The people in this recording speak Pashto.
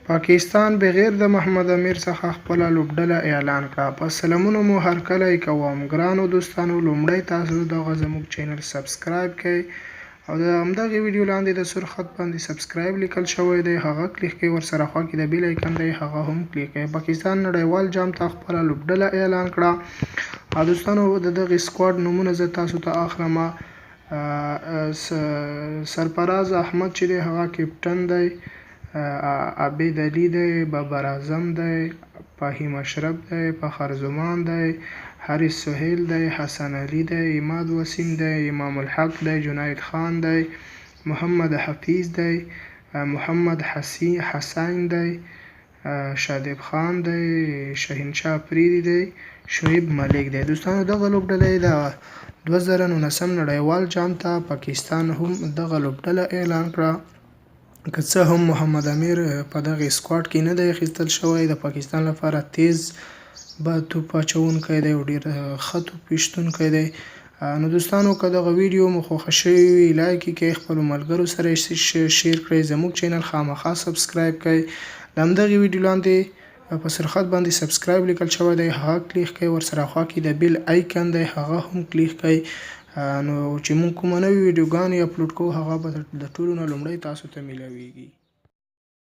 پاکستان بغیر د محمد امیر څخه خپله لوبډله اعلان کړه. په سلامونو مو هرکلی کوم ګرانو دوستانو لومړی تاسو دغه زموږ چینل سبسکرایب کړئ او د همدغې ویډیو لاندې د سور خط باندې سبسکرایب لیکل شوی دی هغه کلیک کړئ، ورسره خوا کې د بیل ایکن دی هغه هم کلیک کړئ. پاکستان نړیوال جام ته خپله لوبډله اعلان کړه. او دوستانو د دغې سکواډ نومونه زه تاسو ته اخلم. سرفراز احمد چې دی هغه کپټن دی، عابد علي دی، بابر اعظم دی، فهیم اشرف دی، فخر زمان دی، حارث سهیل دی، حسن علي دی، عماد وسیم دی، امام الحق دی، جنید خان دی، محمد حفیظ دی، محمد حسین دی، شادب خان دی، شهنشاه اپریدی دی، شعیب ملک دی. دوستانو دغه لوبډله یې د 2019 نړیوال جام ته پاکستان هم دغه لوبډله اعلان کړه. که څه هم محمد امیر په دغه سکواډ کې نه دی اخیستل شوی، د پاکستان لپاره تیز به توپ اچوونکی دی او ډیر ښه توپ ویشتونکی دی. نو دوستانو که دغه ویډیو مو خوښه شوې وي لایک یې کړئ، خپلو ملګرو سره یې شیر کړئ، زموږ چینل خامخا سبسکرایب کړئ. د همدغې ویډیو لاندې په سرخط باندې سبسکرایب لیکل شوی دی هغه کلیک کړئ، ورسره خوا کې د بیل آیکن دی هغه هم کلیک کړئ، نو چې موږ کومه نوې ویډیوګانې اپلوډ کوو هغه به د ټولو نه لومړی تاسو ته میلاویږي.